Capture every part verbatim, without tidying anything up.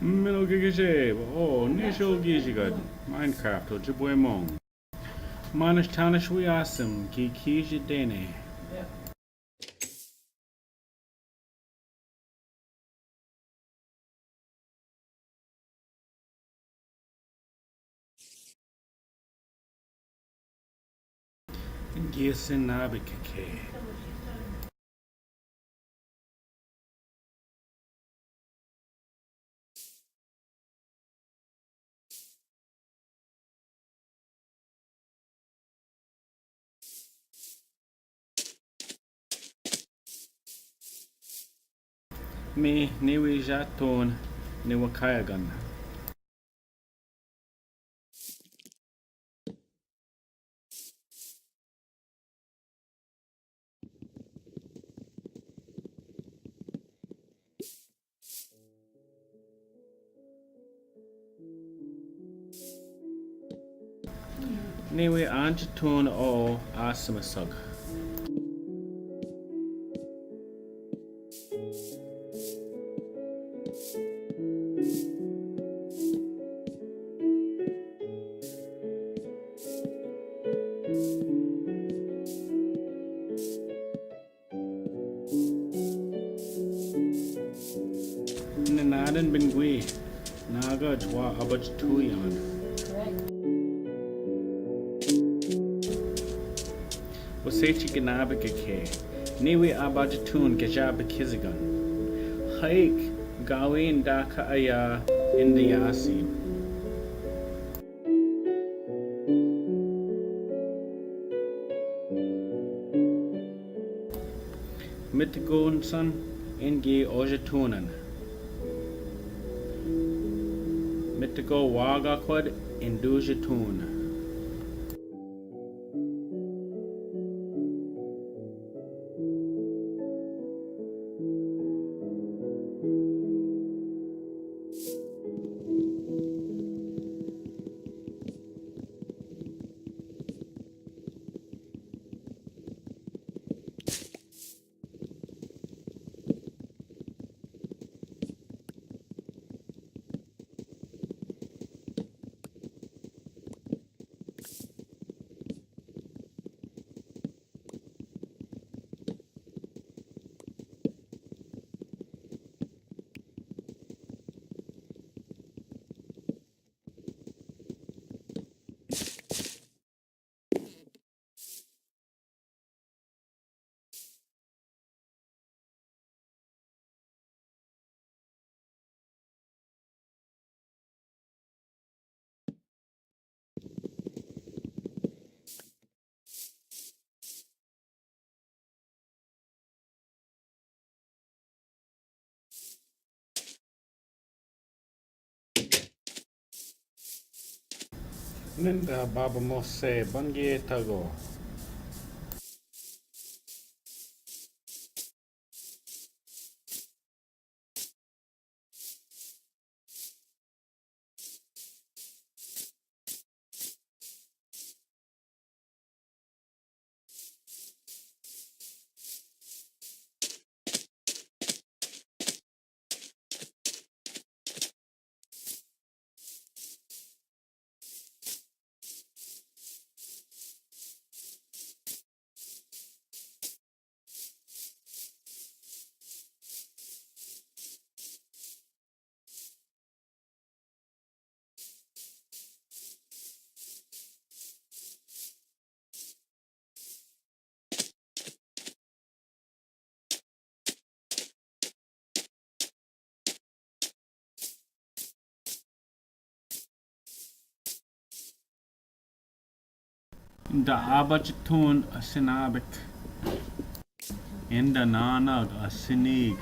Mino kikije, o, nisho kije gad. Minecraft, Ojibwe Hmong. Manush tanash wi asim, kikije dene. Gisi nabik ke. Mi niwi jatun ni wakayagan. Niwi anjatun o asimasag. Nanadan bingwi, nagad wa abajatuyan. Wase chi ginabik ke, niwi abajatun ke ja bikizigan. Haik, gawin daka aya indayasin. Mitigo nsan ingi ojatunan. Mitigo waga kod indujatun. Ninda Baba Mose, bangi tago. Inda abajatun a sinabik. Inda nanag a sinig.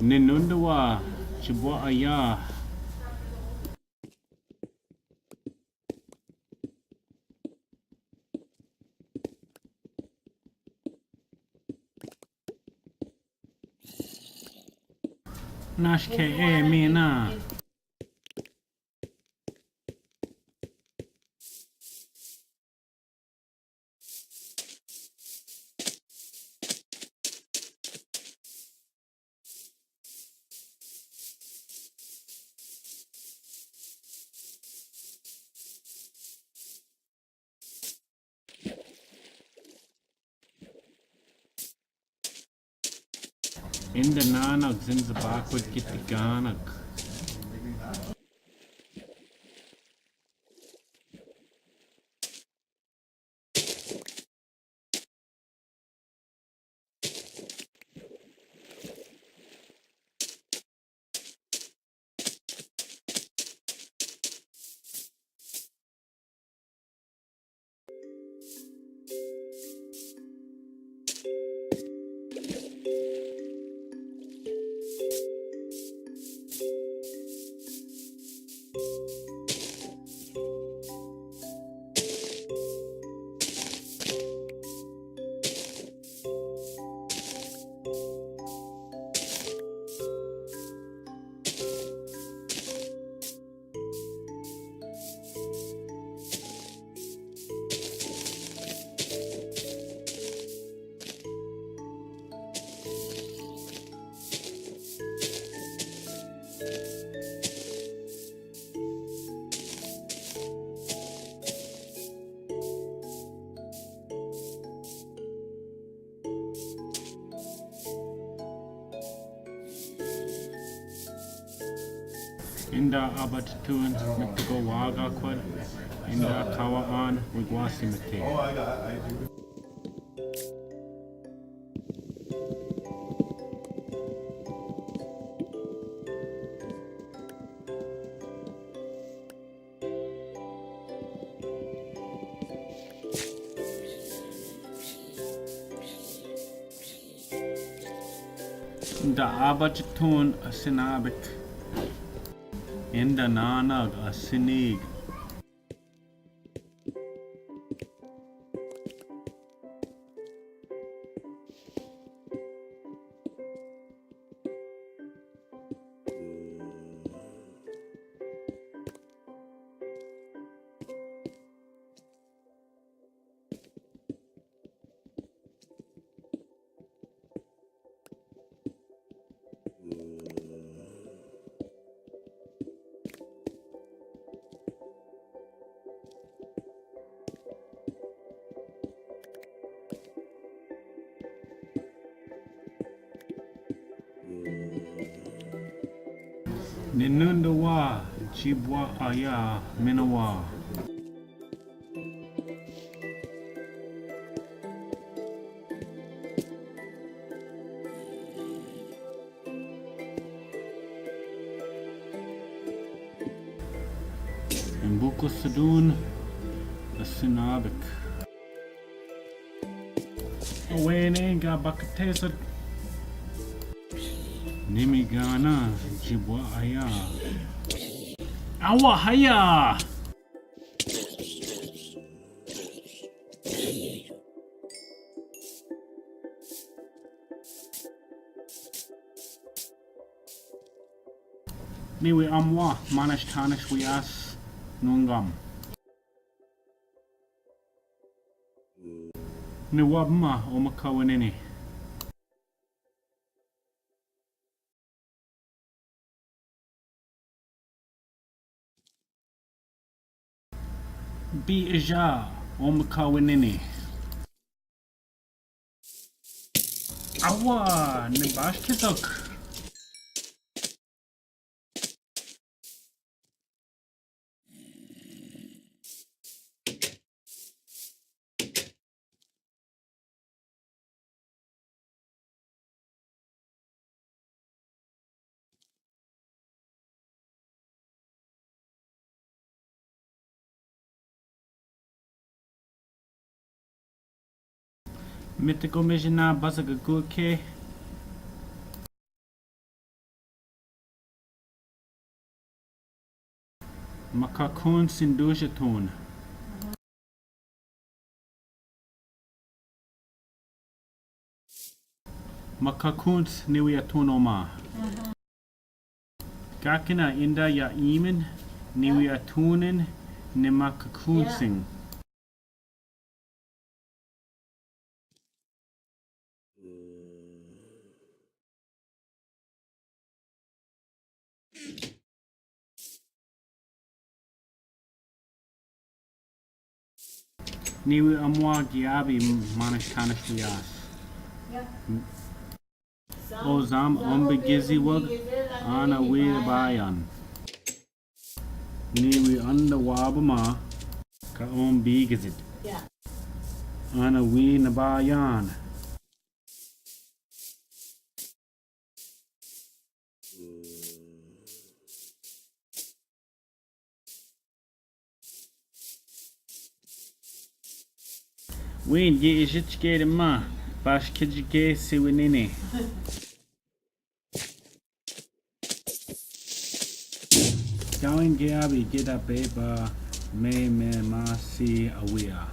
Ninundë wa, jibwa aya. Nash ke e mina. In de nanåg, sinzabak wet gitiganåg. Inda abatutun, mi pigowag akwal, inda kawa an, wigwasi mete. Inda abatutun a sinabik. Inda nanåg a sinig. Ninundë wa, jibwa aya, mina wa. Mbuko sudun, a sinabik. Awene ga bakatesat. Nimi gana, jibwa aya. Awa haya! Niwi amwa, manas tanas wi as nungam. Ni wabma o makawanini. Bi ija o makawanini. Awa, ni bash kisok. Mitoko mishi na basa ka kuke. Makakun sin dusi atun. Makakun niwi atun oma. Kakina inda ya imin niwi atunin ni makakun sin. Niwi amwa gi abi manis kanis wias. O zama ombigizidwag ana wi bayan. Niwi anda wabuma ka ombigizid. Ana wi nabayan. Win, gi ijitke rima, bash kijike siwinini. Gawin gi abi gida beba me me masi awia.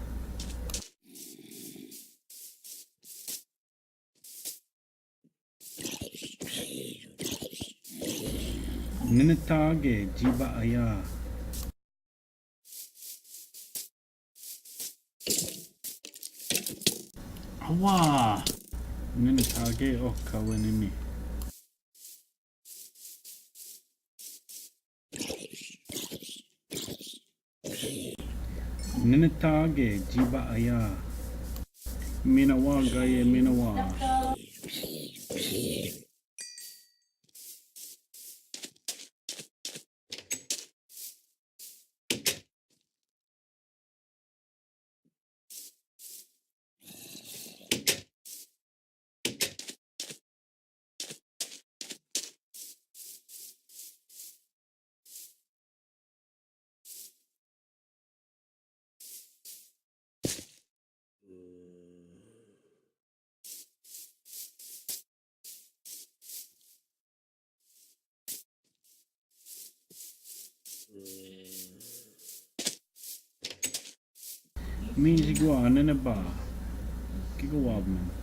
Ninitage jiba aya. Awa. Ninitage o kawenimi. Ninitage jiba aya. Minawa gaye minawa. Mi jigwa nene ba. Kiko wabmen.